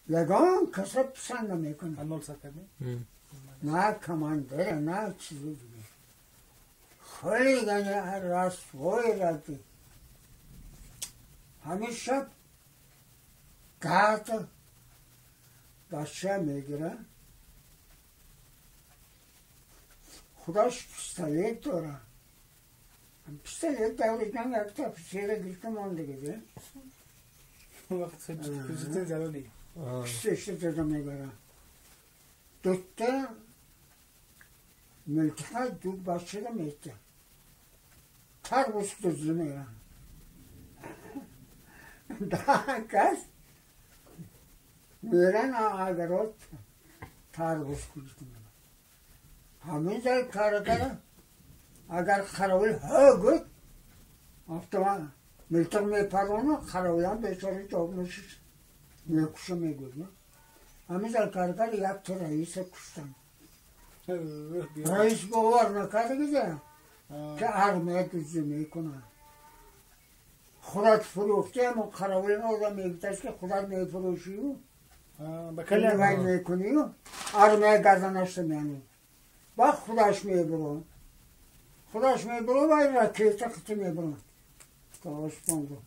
Ягон каса писанд намекунад. На командира, на чизи дига. Хулигани расвои ради. Ҳамеша карта бача мегирад. Худаш пистолет дорад. Пистолет даври ҷанг якта офисера гирифта мондагида. Киса дода мебарад. Дута милтиқа ду бачара метиҳад. Тарбуз дуздӣ меравад. Кас меран агарот тарбуз гирифта мебарад. Ҳамин ҷой кара кара агар қаровул ҳо гуфт, автомат милтиқ мепаронад, қаровулам бечора ҷавоб мешид, мекуша мегӯяд. Ҳамин ҷой кара кара якта раиса куштанд. Раис бовар накарда, ки армия дуздӣ мекунад. Худат фурӯхтӣ, ҳамон қаровули одам мегуфтааст, ки худат мефурӯшию вай мекунию армия гарданашта меанад. Баъд худаш мебурад. Худаш мебурад ва ракета қити мебурад. То осмонро.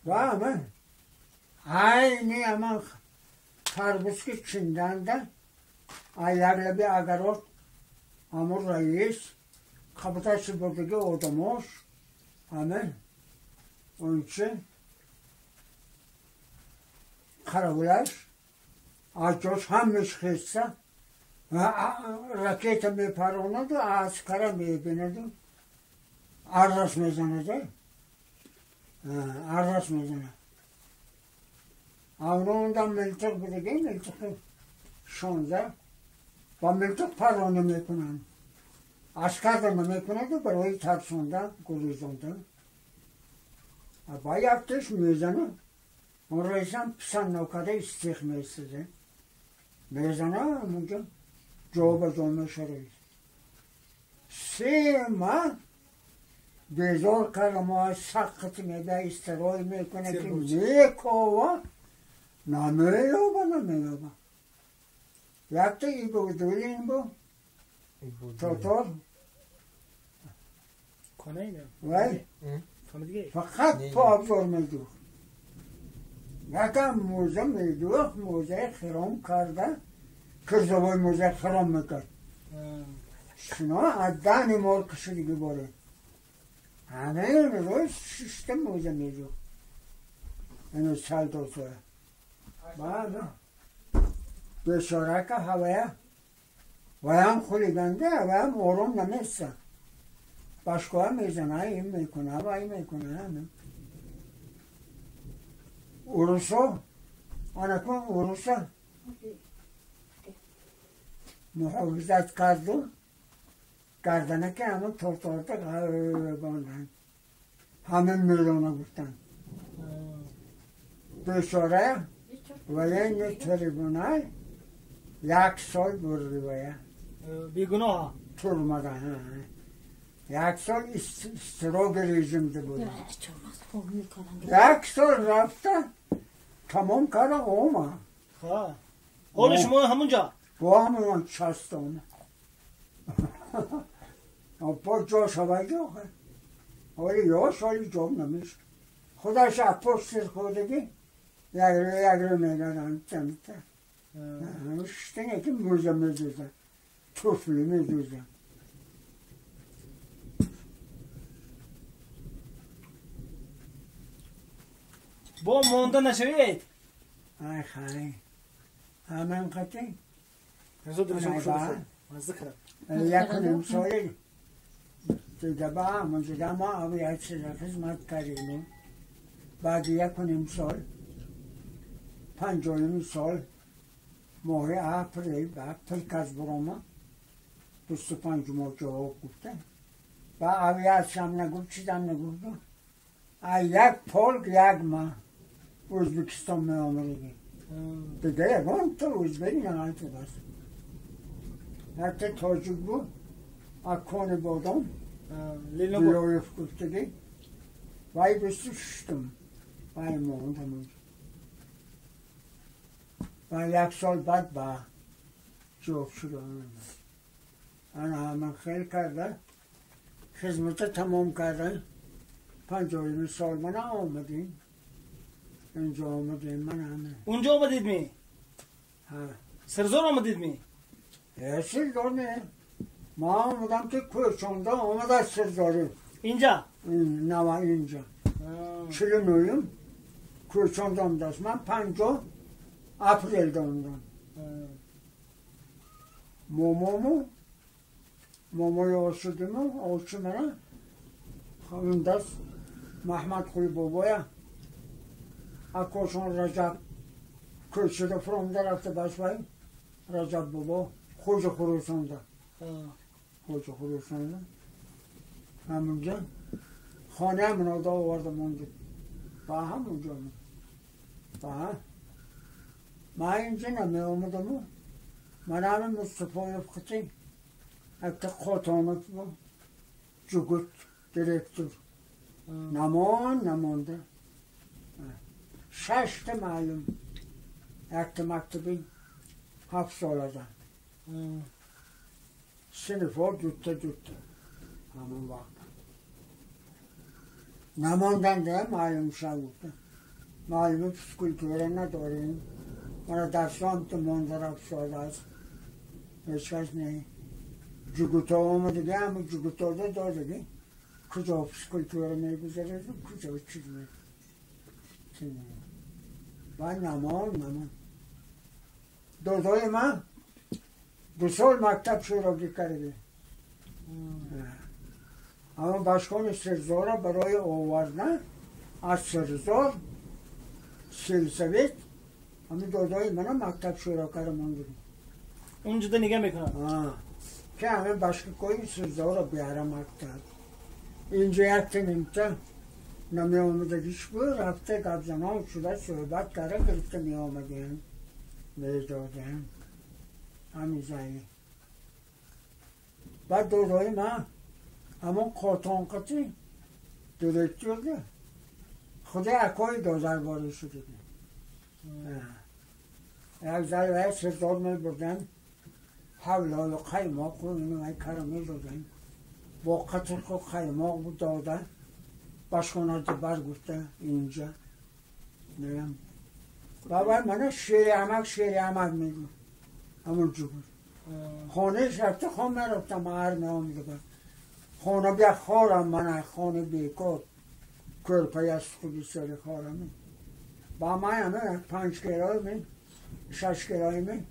Ва ама айни ҳаман тарбузки чинданда як лаби агарот ҳамон раис қабташи бурдаги одамош ҳама ончи қаравулаш аз ҷош ҳамаш хеста ракета мепаронаду аскара мебинаду аррас мезанад, аррас мезанад. Авронда милтиқ будаги, милтиқи 16 ба милтиқ парона мекунанд. Аскарда намекунаду барои тарсонда, гурезонда. Ба якташ мезанад. Он раисам писанд нокарда истех месазад. Мезанад ҳамонҷо ҷо ба ҷо мешавад. 3 маҳ безор карда, мо саққати меда истирой мекунад, ки мекова намеёба, намеёба. Якта Ибодулин бу тотор вай фақат пообзор медӯхт. Якам мӯза медӯхт, мӯзаи хиром карда, кирзовой мӯзаи хиром мекард. Шино аз дани мор кишидиги боре. Ҳамин рӯз шишта мӯза медӯхт. Ино салтосоя. Баъд бечорака ҳавая ваям хулиганда, ҳаваям ором наместа. Башкоҳа мезана, ин мекуна, вай мекуна. Урусо, анакун уруса муҳофизат карду, гарданаки ҳамон торторта бонданд. Ҳамин мелона гуфтанд. Бечора военный трибунал 1 сол бурди вая. Бегуноҳ? Турмада. 1 сол строгий режим буд. 1 сол рафта тамом карда омад. Ҳоли шумо ҳамонҷо? Бо ҳамон част омад. Бо ҷо шавад охир. Ҳоли ёш, ҳоли ҷоб намешуд. Худаш аз пушт сир хӯрдагӣ як рӯ мегаранд чандта. Шиштане ки мӯза медӯзад, туфли медӯзад. Бо монда нашавед? Ай хай. Ҳамин қатӣ. 1.5 соли дига ба ҳамонҷода мо авиатсия хизмат кардем. Баъди 1.5 сол, 5 сол, моҳи апрел ба приказ баромад. 25 моҳ ҷавоб гуфта. Ба авиатсиям нагуфт, чизам нагуфт. А як полк як маҳ Ӯзбекистон меомадагӣ. Дига ягон то ӯзбек нағалтидааст. Якта тоҷик буд, Акони Бодом, Лилоев гуфтагӣ. Вай 26-ум, вай монд ҳамонҷо. و یک سال بعد با جواب شدم. انا من خیلی کرده خدمت تمام کرده 59 سال من آمدیم اینجا آمدیم من همه. اونجا آمدید می؟ ها. سرزور آمدید می؟ سرزور نه. ما آمدم که کوچانده آمد از سرزاری. اینجا؟ نه اینجا. 49 کوچانده آمده است. من 50 اپریل آمدم. مومامو مومای آشدیمو آشی منه اون دست محمد خوی بابایا اکاشون رجب کوچه فرامده رفته بس بای رجب بابا خوش خروسانده خوش خروسانده همونجا خانه من آده آورده مونده با همونجا با من اینجا نمی آمدم من همه مصطفی خطی حتی خاتانت بود جگوت دیرکتور نمان نمانده 6 تا معلم یک تا مکتبی 7 سال ده سنفا دوتا دوتا همون وقت نماندن ده معلم شد معلم فیزکولتوره نداریم من درسام تو مانده 7 سال است هیچ کس نه جگوتا آمده دیگه همون جگوتا داده دیگه کجا فیزکولتوره میگذاره کجا چیز میگذاره و نمان نمان دادای من 2 سال مکتب شوراگی کرده اما باشکان سرزار برای آوردن از سرزار سلسویت همین دادای من مکتب شورا کرده مانده اونجا ده نگه میکنن که همه باشکای سرزار را بیاره مکتب اینجا یک تنیمته نمی آمدگیش بود رفته گپ زنان شده صحبت کرده گرفته می آمدیم می دادیم همین زنی بعد دادای من همون قاطان قطی دیرکتور ده خود اکای دادر وارد شده یک ذره سردار می بردن حولای قیماق و اینو کار می دادن با قطر و قیماق بود داده باشخانه بر گفته اینجا نیم بابا من شیر عمک شیر عمک میگو همون جو بود خانهش رفته خانه رفتم هر می آمده بود خانه بیا خارم من خانه بیکار کرپه از خوبی سر خارم با من همه 5 کرای می 6 کرای می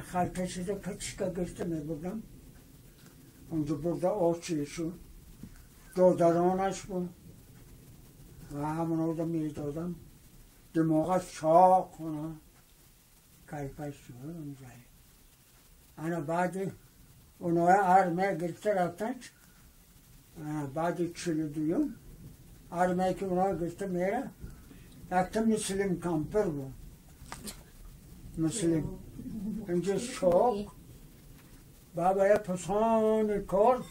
خلطه چیزه پچکا گرفته می بردم اونجا برده آچیشو دادرانش بود و همون رو می دادم دماغش چاق کنه کیفش شد اونجا انا بعد اونها ارمه گرفته رفتن بعد 42 ارمه که اونها گرفته میره یک مسلم کامپر بود مسلم اینجا چاق بابا یه پسان کار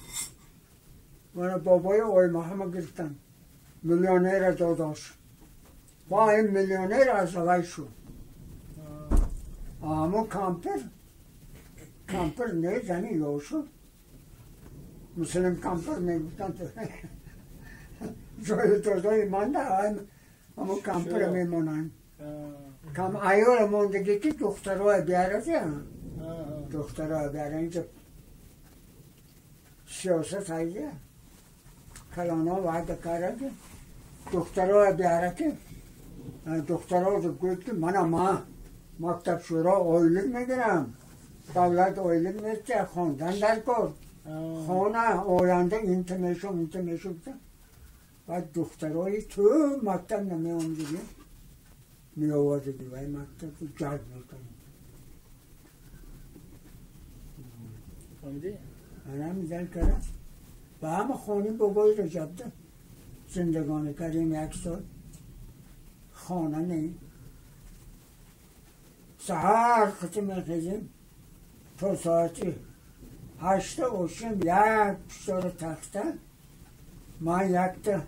من بابای آی محمد گرفتن میلیونر داداش با این میلیونر از اوی شد اما کامپر کامپر نه زنی یاشو مسلم کامپر میگفتن تو جای دادای من ده اما کامپر میمونن کم ایار ماندگی که دخترهای بیاره دخترهای بیاره اینجا سیاست هایده کلانا وعده کرده دخترها بیاره که دخترها رو گفت که من ما مکتب شورا آیلک میگیرم دولت آیلک میده خواندن در کار خانه آینده این تمیشم این تمیشم بعد دخترهای تو مکتب نمی آمدگی می آوردگی و این مکتب رو جلب میکنیم فهمیدی؟ من میزن کردم و همه خانه بابای رجب ده زندگانی کردیم 1 سال خانه نه سحر خطی میخیزیم تا ساعتی 8 اوشیم یک پشتار تخته من یک تا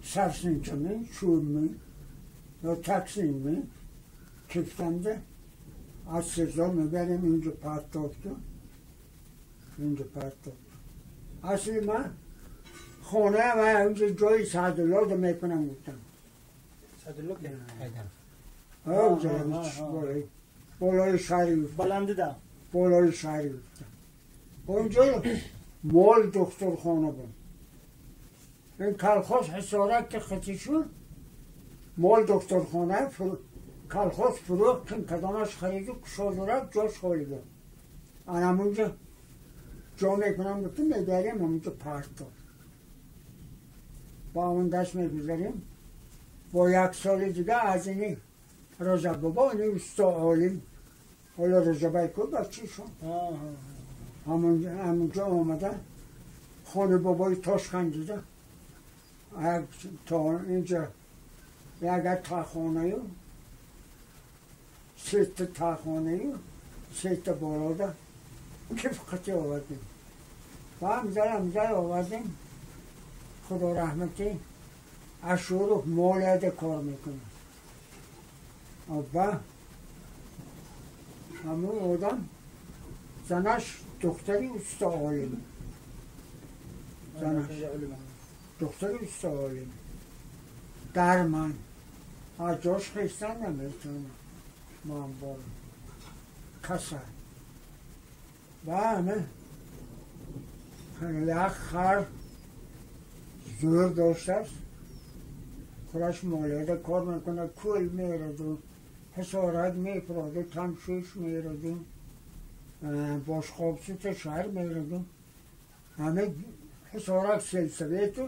سرسنچمی چوبمی یا تکسیمی کفتنده از سرزار میبریم اینجا پرتاب کن اینجا پرتاب اصلی من خانه و اونجا جای سعدالله رو میکنم گفتم سعدالله که؟ اونجا بالای شهری بلنده ده بالای شهری اونجا مال دکتر خانه بود این کلخوز حسارت که خطی شد مال دکتر خانه کلخوز فروخت کن کدامش خرید و کشاد و رفت جاش خالی بود انم اونجا جا میکنم گفتم میبریم اونجا پرتاب با اون دست میگذاریم با یک سال دیگه از اینی رجب بابا اینی استا عالم حالا رجبه کو بچه شون همونجا آمده خانه بابای تاشقند دیده تا اینجا یک تاخانه و سه تا تاخانه و سه تا بالا ده کف قطعی آوردیم و همزر آوردیم خدا رحمتی اشورو مالیده کار میکنه و همون آدم زنش دختری استا عالم زنش دختری استا عالم در من از جاش خیستن نمیتونم من بارم کسر و همه یک خر زور داشته است خودش مالیده کار میکنه کل میرد و حسارت میپرد و تمشیش میرد و باشقاب سوت شهر میرد و همه حسارت سلسویت و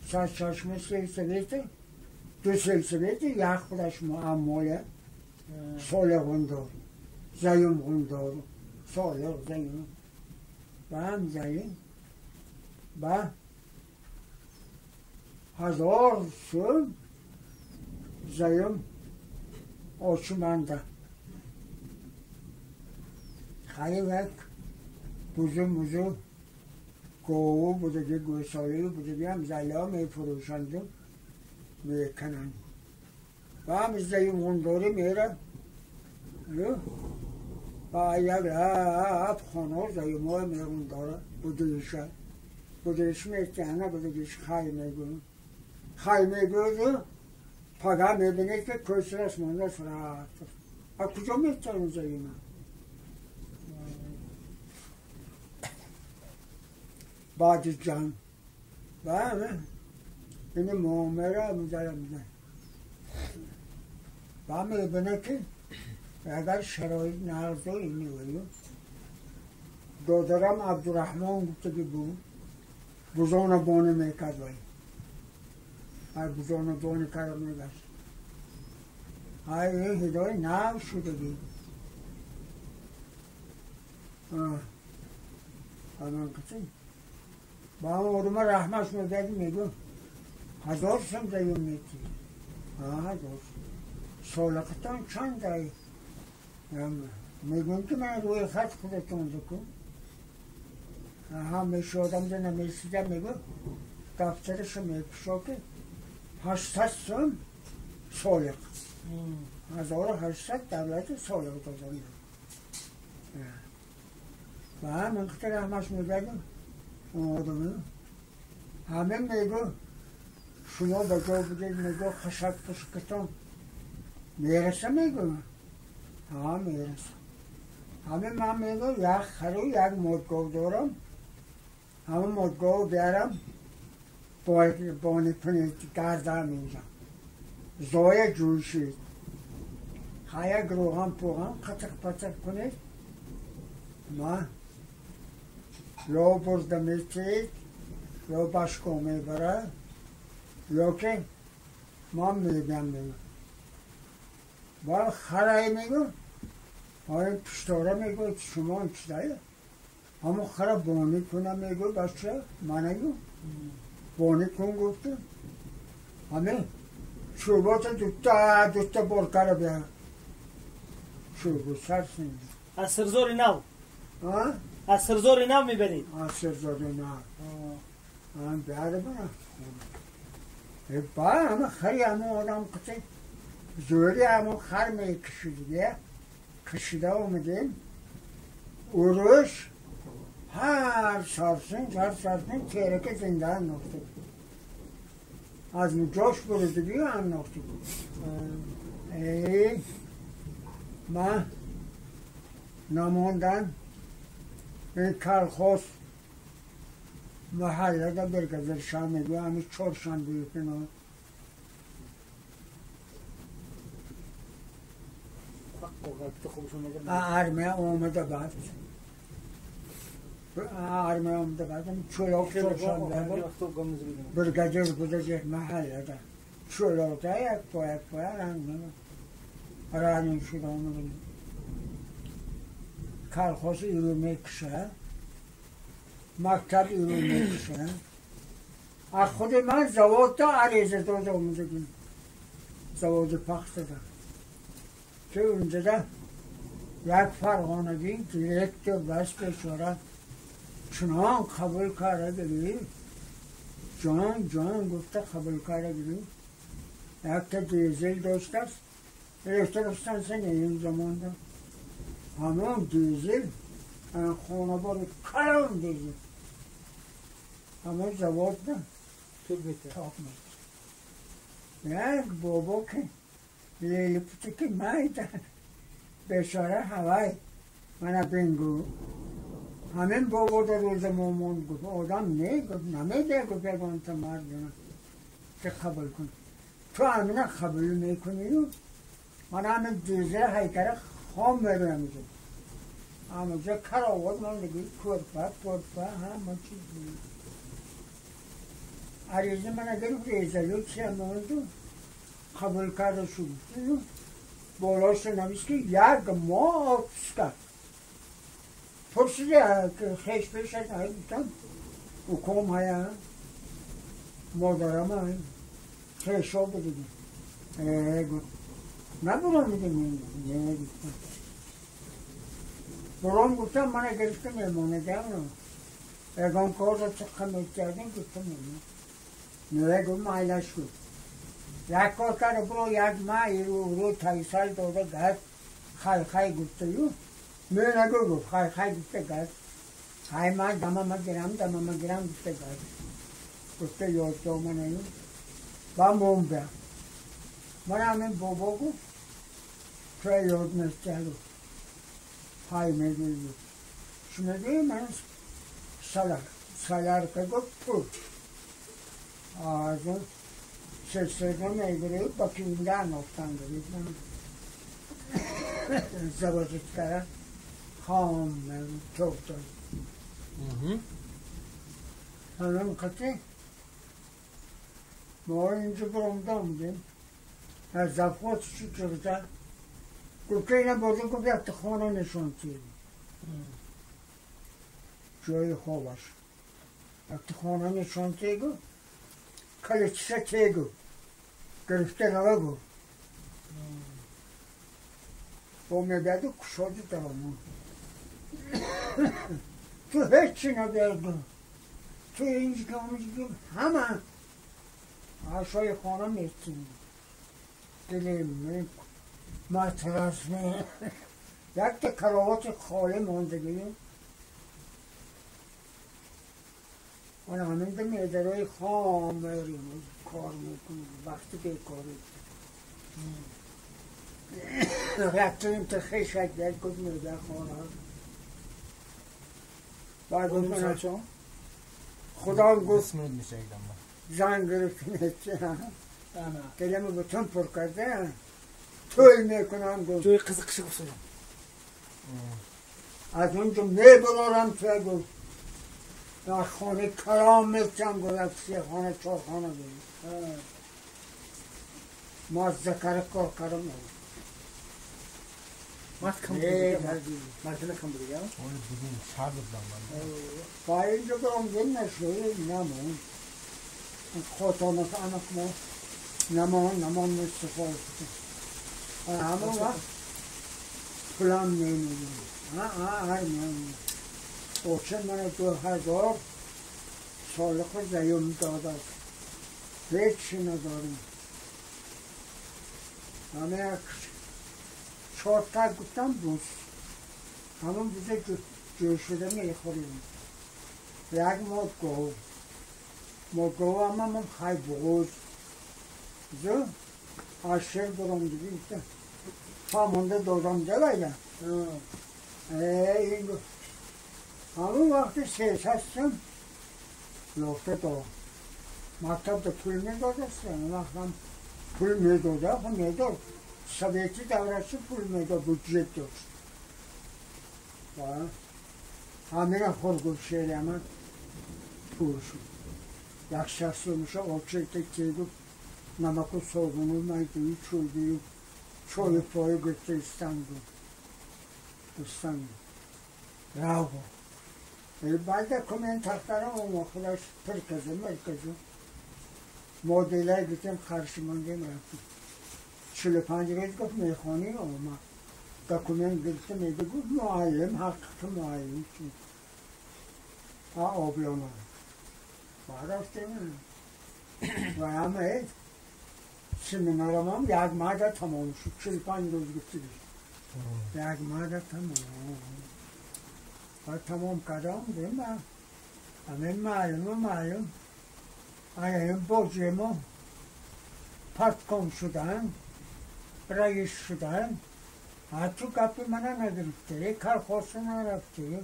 سرچشمه سلسویت دو سلسویت یک خودش مالیه سالغون دار زیوم دار سالغ زیوم و هم زیوم و 1000 سوم زیم آچمنده خیلی وقت بوزو موزو گاو بودگی گوساله بودگی هم زله ها میفروشند و میکنند و هم زیم غنداری میره و یک لب خانه زیم های میغنداره بودگیشه بودگیش میکنه بودگیش خیلی میگوید خیلی میگوید پاگه میبینید که کسرش مانده است رفت از کجا میتونم زیمه بعد جنگ بله این معامله میذارم و میبینه که اگر شرایط نرزه اینی ویو دادرم عبدالرحمن گفته که بود بزان بانه میکرد وی های بزان بانه کرد میگشت های این هدای نو شده بی آمان کسی با هم آدم رحمش میدادی میگو 1000 سم زیون میتی 1000 سالقتان چند دایی میگم که من روی خط خودتون بکن همیشه آدم ده نمیسیدم میگو دفترشو میکشا که 800 سم سالق 1800 دولت سالق دادن و هم انقدر رحمش میدادیم اون آدمه همه میگو شما به جا بودید میگو خشک پشکتان میرسه میگو ها میرسه همه من میگو یک خرو یک مدگاو دارم همه مدگاو بیارم بانه کنید گردم اینجا زای جوشید خیلی روغن پوغن قطق پتق کنید ما یا برده میتید یا بشکو میبره یا که ما میگم میگم با خرای میگم آیا پشتاره میگو شما این چیزایه همون خره بانی کنه میگو بچه منگو بانی کن گفته همه شعبات دوتا بار کرده بیا شعبو سر سنگی از سرزور نو از سرزور نو میبرید از سرزور نو هم بیاره برم با همه خری همه آدم قطعی زوری همون خر میکشید دیگه کشیده اومدیم اروش هر سرسنگ ترک زنده انداخته بود از جاش بردگی انداخته بود ای من نماندن این کلخوز محله da bir gazel şam ediyor ama çorşan büyük ne آرمه اومده بعد آرمه اومده بعد چلوک چورشان bir gazel gidecek mahallede çolokta yak koyak ranin şurada onu kolxoz yürümekşe مکتب yürümekşe از خود من زواد da عریضه داده اومده بود زواد پخته da که اونجا da یک فرغانگی دیرکتور بس بیچاره چنان قبول کرده بگی جان جان گفته قبول کرده بگی یک تا دیزل داشته است الکترستانسه این زمان da همون دیزل خانه بار کلان دیزل همون زواد ده تاب میده یک بابا که لیلی پوتی که میده بیچاره هوای من بینگو همین بابا در روز مامان گفت آدم نه گفت نمیده گفت یگان تا مردم که قبول کن تو همینه قبول میکنی و من همین دیزل هیکره خام میرویم اینجا همونجا کراوات من دیگه کرپه پرپه همه چیز عریضه من گرفت ریزالوچی هم قبول کرده شد بالاش نویس که یک ماه آفیس پرسیده که خیش پیش از گفتم حکم های مادرم های خیش ها بودیم گفت نبرم میدیم نه گفتم برام گفتم من گرفتم میمانه دارم اگم کار را چقدر میکردیم گفتم نه گفت مایلش شد یک کار کرده برو یک ماه رو تایسال داده گرد خای خای گفته یو نه نگو گفت خای خای گفته گرد خای ما دمم گرم دمم گرم گفته گرد گفته یاد دامنه یو با موم بیا من همین بابا گفت تو یاد نستلو های میگویی شما من سالار سالار که گفت پول از سلسله میگیره با کیمدا نفتن گرفت من زبادت کرد خام توپ داد الان قطعی ما اینجا برام دامدیم از زفات چی کرده گفت که اینم بردیم گفت یک خانه نشون تیم جای خوابش یک خانه نشون تیم گفت کلیچه تیگو گرفته روه گو با میبیدو کشادی درامون تو هیچی نبیدو تو اینجا که اونجا همه عشای خانه میتیم دلیم مطرس می یک تا کراوات خالی ماندگی اون همین به میدرهای خام میریم کار میکنیم وقتی بیکاری رفتیم تا خیشک در کد میده خانه بعد گفتم خدا گفت زن گرفتیم دلمو بتون پر کرده توی میکنم گفت توی قزق گفتم از اونجا میبرارم توی گفت در خانه کلام میتم گفت سه خانه چهار خانه بودیم ما ذکر کار کردم مرد کم بودی مرد کم بودی یا؟ شهر بودم با اینجا برام دل نشوی نمون خاتانت انک ما نمان نمان استفاده کنم همون وقت پولم نمیدیم هر نمیدیم اوچه من 2000 سال خود زیوم داد هیچی نداریم Ҳама чорта гуфтам буз. Ҳамон буза ҷӯшида мехӯрем. Як моҳ гов. Мо гов ҳамамон хай буғуз. Зу аз шер баромдагӣ гуфта. Фаҳмонда додам давайда. Ин гуфт. Ҳамон вақти 300 сум ёфта дод. Мактабда пул медодаст, вақтам пул медода, медод. Совети даврачи пул медод, бюджет дошт. Ҳамина хӯр гуфт шериама пул шуд. Як 60 сумша очерта ки гуфт намаку собуну майдую чӯйдую чою пою гирифта истан гуфт. Истан раво. Баъд документ тахтара омо худаш пир казу мирказу. Моделай гирифтем қарши мондем рафтем. 45 рӯз гуфт мехонӣ омад. Документ гирифта меди гуфт муаллим ҳақиқи муаллим чи. А облона. Рафтем. Ва ҳама семинарамам як моҳда тамом шуд. 45 рӯз гуфти. Як моҳда тамом. Ва тамом кардам дем ҳамин маълуму маълум. Аям бозимо партком шудан, раис шудан. Ҳатто гапи мана нагирифте, колхоза нарафте.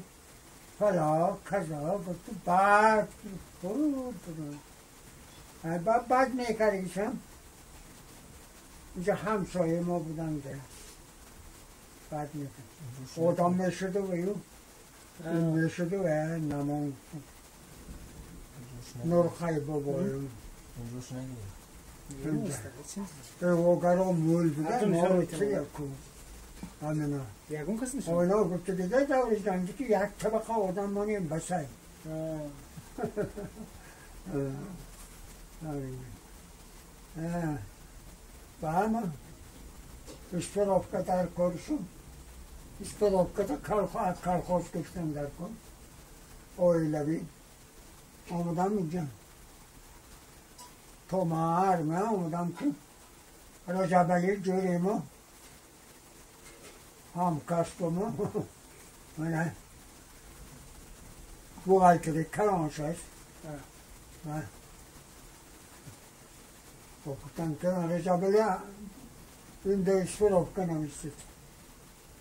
Фало, казо, гуфту баъд баъд мекардишам. Инҷа ҳамсояи мо буданд. Баъд мекард. Одам мешуду ю мешуду намон. Нурхай бобоем. Огаро мул буда, моро чи ку. Амина. Ягон кас нишон. Ойно гуфта дида даври ганҷи ки як табақа одам монем басай. Баама Испировка дар кор шуд. Испировкада колхоз гирифтам дар кор. Оилавӣ. Омадам инҷа. То маарма омадам ки Раҷабали ҷӯремо ҳамкасбамо мана бухгалтери калон шаст. Гуфтам ки Раҷабали инда Испировка нависед.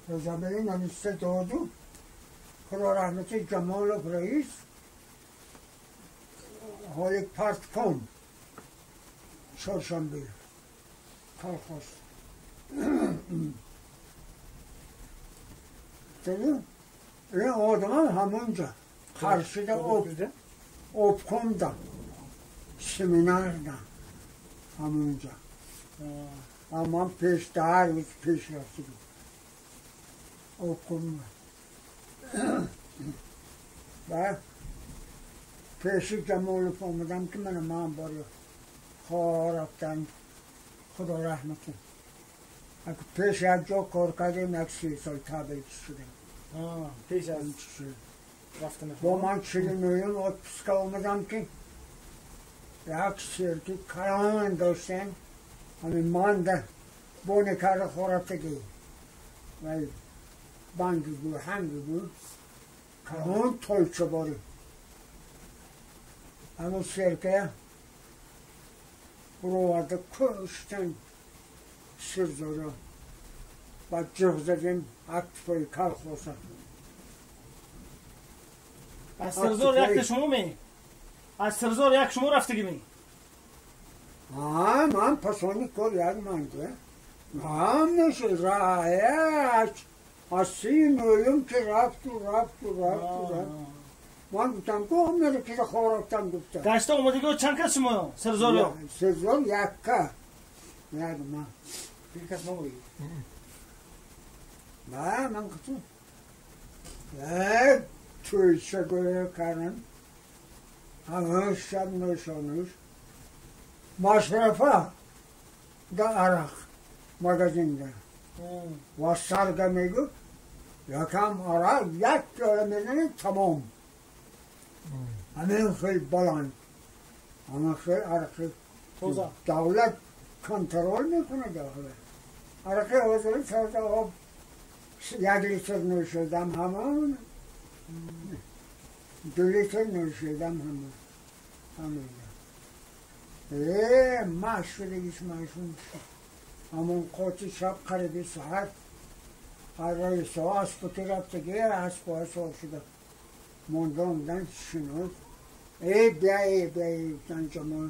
Раҷабали нависта доду. Худо раҳмати Ҷамолов раис ҳоли партком Чоршанбе колхоз. Ин одамам ҳамонҷа қаршида обкомда семинарда ҳамонҷа. Ман пеш дар рӯз пеш рафта буд. Обком ва пеши Ҷамолов омадам ки мана ман бори хор рафтам. Худо раҳмати. Пеш як ҷо кор кардем, як 30 сол табел шудем. Пеш аз рафтан. Бо ман 49-ум отпуска омадам ки як сирки калон доштем. Ҳамин манда боне карда хорафтагӣ. Вай банги бу, ҳанги бу. Калон тойча бори. Ҳамон сиркая буроварда куштан сирзора. Баъд ҷиғ задем актфои колхоза. Аз Сирзор якта шумо ме? Аз Сирзор як шумо рафтагӣ ме? Ман пасони кор як манда. Ҳамаша раяч. Аз 39-ум ки рафту рафту рафту рафту. Ман гуфтам ку омада ки хорафтам гуфта. Гашта омадагиҳо чанд кас шумо Сирзорё? Сирзор якка. Як ман. Бир кас набуд. Ба ман гуфтам. Тӯйча гӯя кардам. Ҳамаш шаб нӯшонӯш. Машрафа да арақ магазинда. Ва сарга мегуфт якам арақ як пиёла мезанед тамом. Ҳамин хел баланд. Ҳамин хел арақи давлат контрол мекунад. عرقه حضوری 4 تا آب 1 لیتر نوشیدم همون 2 لیتر نوشیدم همون ماش شدگیش ماشون همون قوتی شب قریبی ساعت رئیس ها اسب رفت که اسب ها سوار شده مونده آمدن شنود ای بیا ای بیا ای جمال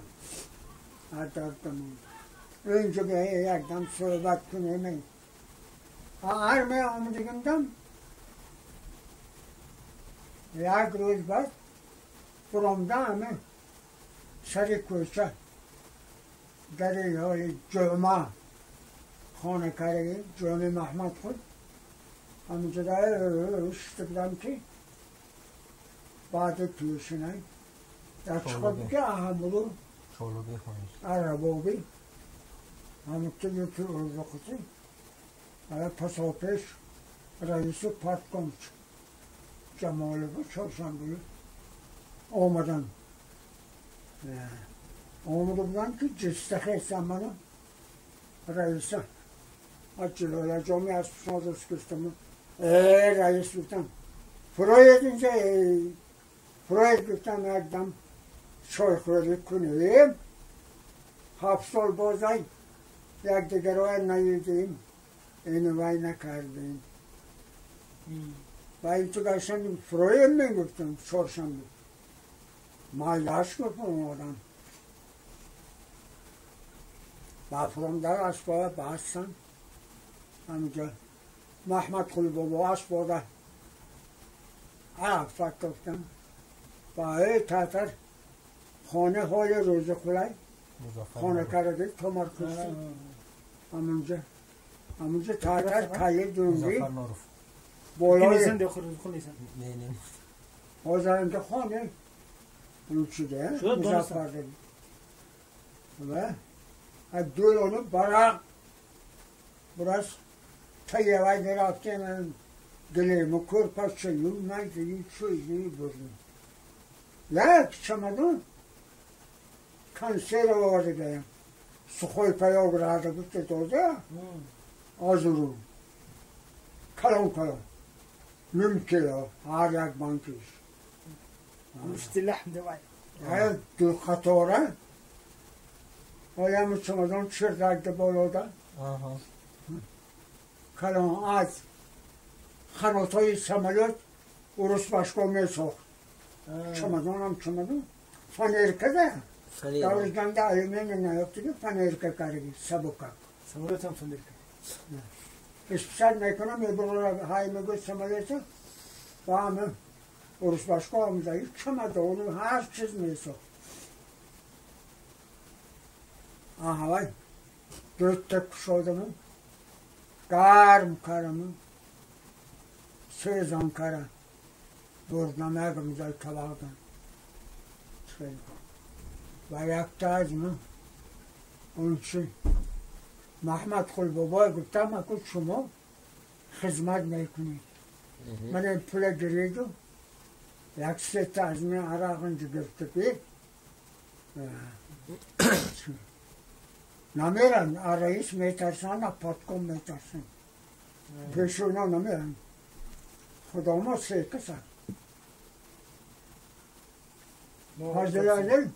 اینجا بیا یک دم صحبت کنیم هر می آمدگیم یک روز بعد برآمده همه سر کوچه در حال جمعه خانه کرده جمعه محمد خود همینجا در شده بودم که بعد پیشنه در چخواد که همولو عربابی همونطور یکی ارزخوتی پساپش رئیس پارتکام جمال بود چهارشنبه آمدن آمده بودن که جسته خیستم منو رئیسه از جلال جامی از شما گفتم رئیس گفتم فروید اینجا فروید گفتم یک دم چای خوری کنیم 7 سال بازی یک دیگر رو ندیدیم اینو وای نکردیم و این تو گشتن فروید من گفتم چهارشنبه مایلاش گفتم آدم با فرم در اسباب بستن همینجا محمد خلی بابا اسباب عرفت گفتم با ای تاتر خانه های روز خلای خانه کرده تمرکز همونجا تاتر کلی دونگی بالای حاضرنده خانه اون چیده مظفر و از دول onu برق burası tayavay neraften dilimi kurpaçı yumman diye şu burdum. La çamadan kanser vardı be. Suxoy payog radı bitti doldu. Azuru. Kalon kalon. Mümkün her yak bankış. مشتلح دوای. Her دو خطاره. آیا چمدان چرا بالا کلان از خراتای سمالات اروس باشگاه می ساخت چمدان هم چمدان فنرکه ده در گنده علمین نیافته که فنرکه کردی سبکه سمالات هم فنرکه اسپسر میکنم میبرم های میگو سمالات با همه اروس باشگاه هم زایی چمدان هر چیز می ساخت آها دو تا کشادم گرم کردم سه کردم بردم یکم جای کبابم و یک تا از من اون چی محمد خل بابای گفتم اکو شما خدمت میکنید من این پول گریدم یک سه تا از من عراق اینجا گرفته بی نمیرن رئیس میترسن پاتکم میترسن پیش اونا نمیرن خدا ما سه کسن حاضر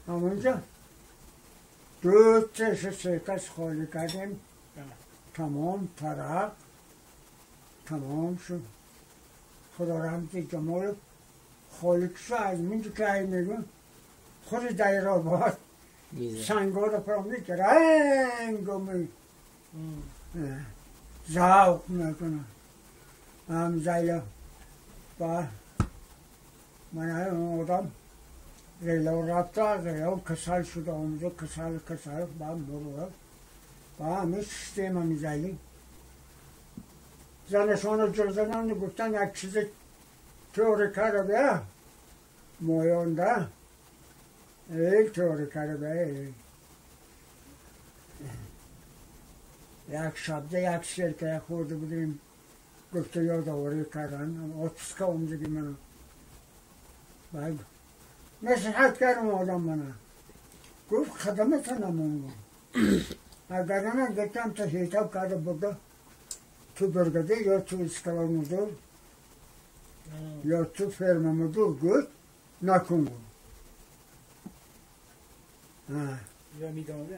همونجا دو تش سه کس خالی کردیم تمام ترق تمام شد خدا رحمت جمال خالی شد از منجا که ای میگم خود دایره آباد سنگا رو پرم که رنگ می ذوق میکنه هم زیلا با من آدم ریلا رفته ریلا کسل شده اونجا کسل کسل با هم برو با همه سیستم هم زیلی زنشان رو جل زدن گفتن یک چیز تئوری کرده بیا مایانده ای تئوری کرده یک شبده یک سرکه خورده بودیم گفته یادآوری کردن آتسکا اونجا منو بعد نصیحت کردم آدم منو گفت خدمت نمون Агар на гуфтам то ҳисоб карда бурда ту бригадир ё ту склад мудир ё ту ферма мудир гуфт накун гуфт.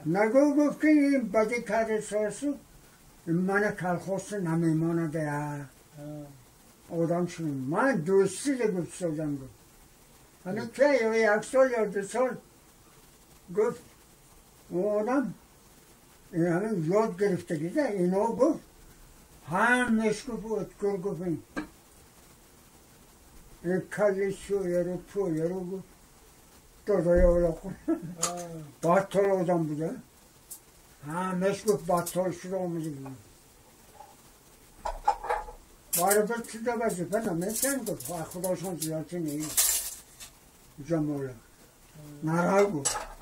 Нагу гуфт ки ин бади карди сосу мана колхоз намемонад одам шуд. Ман дӯстӣ гуфт созам гуфт. Ҳамин ки як сол ё 2 сол гуфт одам ҳамин ёд гирифтагида ино гуфт ҳамаш гуфт откур гуфт ин калли шӯяру пӯяру гуфт додои олоқу баттол одам буда ҳамаш гуфт баттол шуда омада буд. Баробар чида вазифа наметиҳанд гуфт худошон зиёдти нест ҷамола нарав гуфт.